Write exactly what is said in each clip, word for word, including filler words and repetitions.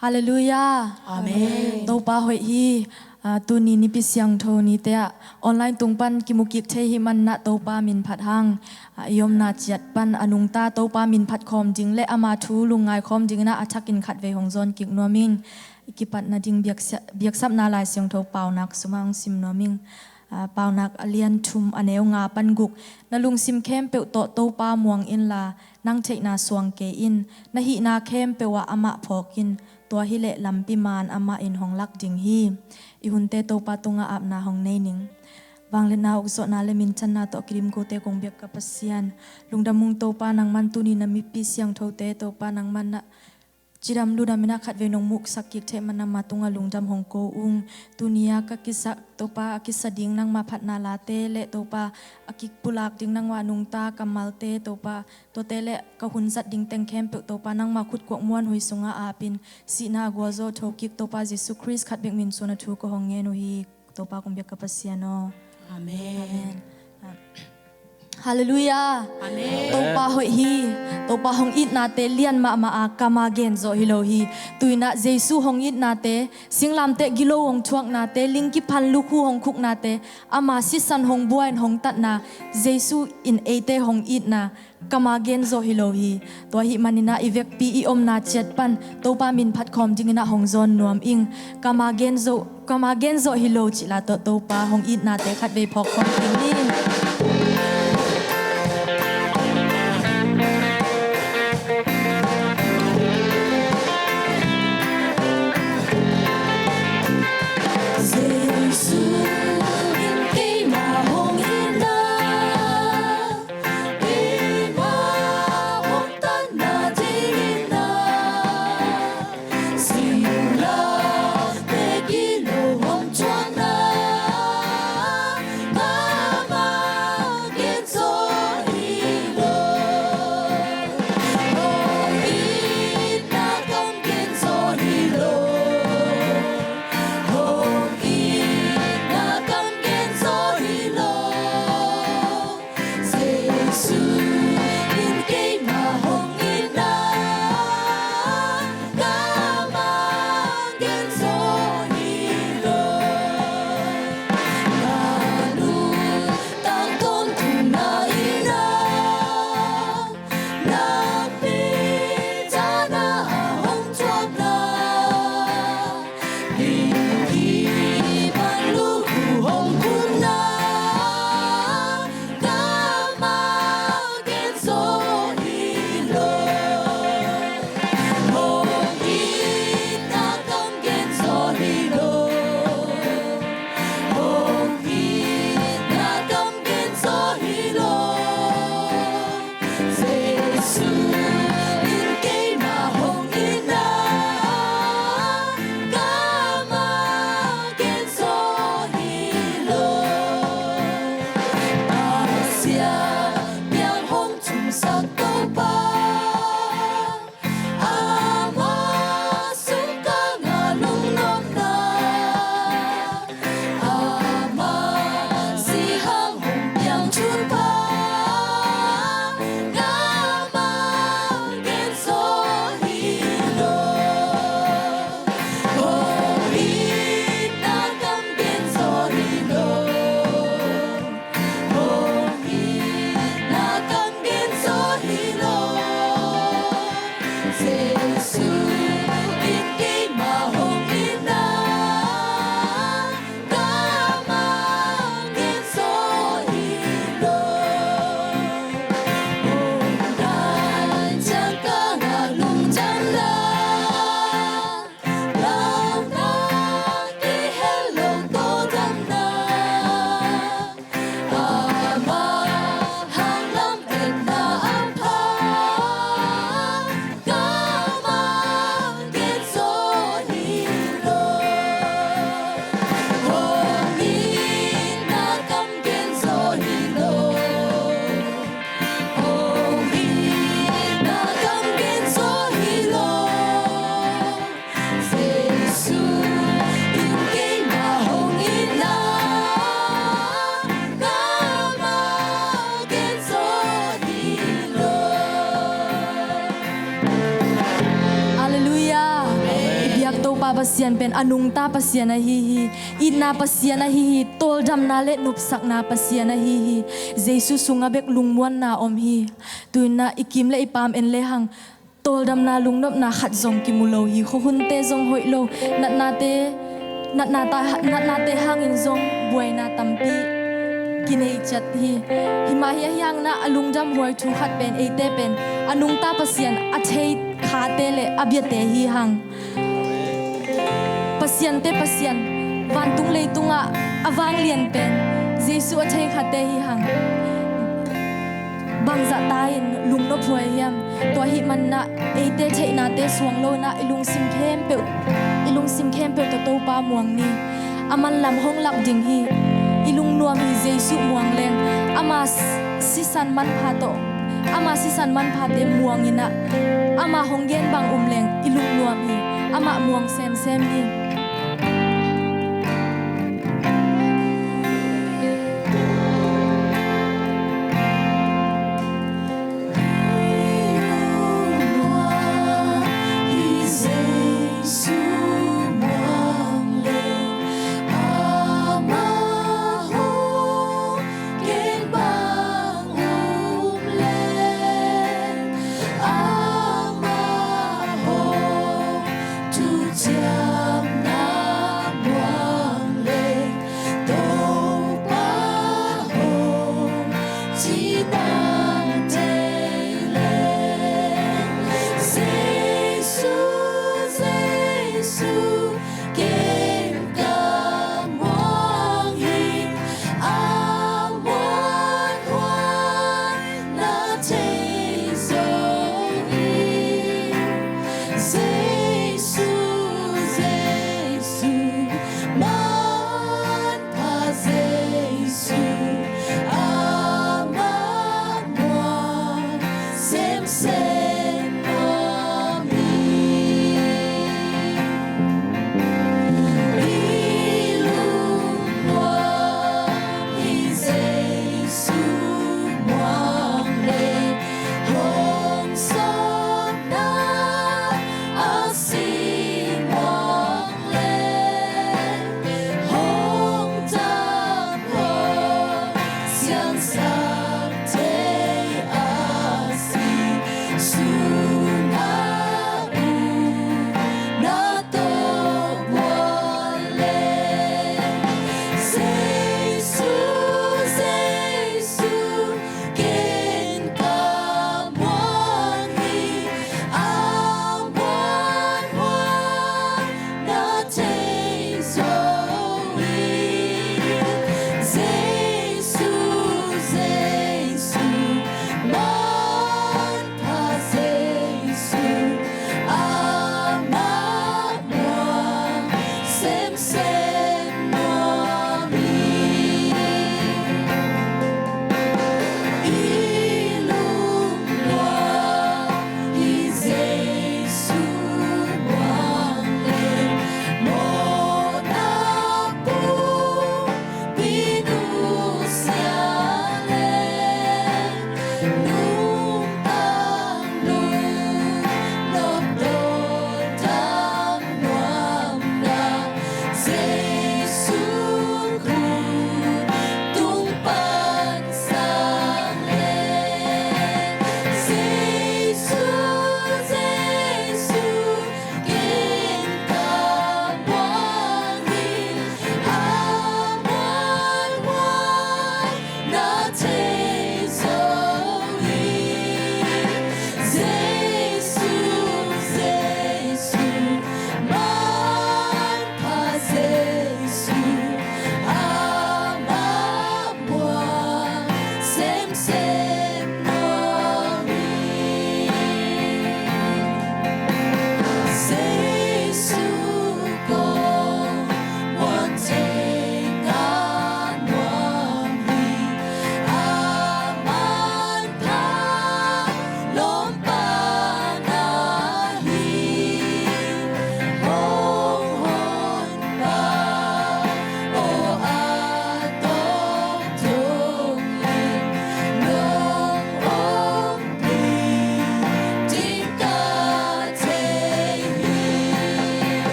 Halleluiah. Amen. Topa hoih hi. Tuni Nipi Siangtho nite ah online tung pan kimukik thei hi manah Topa min phat hang, i omna ciat pan a nungta Topa min phat khawm ding le ama thu lungngai khawm dinginah a thakin khatvei hong zawn kik nuam ing. I kipatna ding biaksapna Lai Siangtho paunak sumah hong sim nuam ing. Paunak a lian thum, a neu nga pan guk. Na lungsim khempeuh tawh Topa muang inla, nang theihna suang kei in. Na hihna khempeuh ah amah phawk in. Tua hileh lampi man amah in hong lak ding hi. I hunte Topa tungah apna hong nei ning. Vangliatna, ukzawhna le minthanna tawh kidim kote kong biak ka Pasian, lungdam ung Topa, nangman tuni na mipi siangthote Topa nangman cidam ludam inah khatvei nong muksak kik theih man nangma tungah lungdam hong ko ung. Tuni a ka kisa Topa a kisa ding nangma phatna late le Topa a kipulak ding nangma nungta kammalte Topa, tuate le ka hun zat ding teng khempeuh Topa nangma khutkuak muanhuai sungah apin, sihna a gualzo thokik Topa Jesu Khrist khat bek min suan a thu ka hong ngen uh hi. Topa kong biak ka Pasian aw. Amen. Halleluiah. Amen. Topa hoih hi. Topa hong itnate lian mahmah a, kam a gen zawh hi lo hi. Tuinah Jesu hong itnate, singlamteh gilo hong thuaknate, ling kiphan lukhu hong khuknate, ama sisan hong bua in hong tatna, Jesu in eite hong itna kam a gen zawh hi lo hi. Tua ahih maninah i vekpi i omna ciat pan Topa min phat khawm dinginah hong zawn nuam ing. Kam a gen zawh, kam a gen zawh hi lo cihla tawh Topa hong itnate khatvei phawk khawm ding hi. Pasian pen a nungta Pasian ahi hi. Itna Pasian ahi hi. Tawldamna le nopsakna Pasian ahi hi. Jesu sungah bek lungmuanna om hi. Tuinah i kim le i paam en lehang tawldamna lungnopna khat zong kimu lo hi. Khuahunte zong hoih lo, natnate, natnate hangin zong buaina tampi kinei ciat hi. Himah hi ahi hang nah a lungdam huai thu khat pen eite pen a nungta Pasian a thei khate le a biate hi hang. Pasiante Pasian, vantung leitungah a vanglian pen Jesu a thei khate hi hang. Bangzah ta-in lungnop huai hiam? Tua ahih manin ah eite theihnate suang lo-in ah i lungsim khempeuh, i lungsim khempeuh tawh Topa muang ni. A manlam hong lak ding hi. I lungnuam hi. Jesu muang leng ama sisan manpha tawh, ama sisan manphate muang in ah, ama hong gen bang um leng i lungnuam hi. Amah muang semsem hi.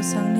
sang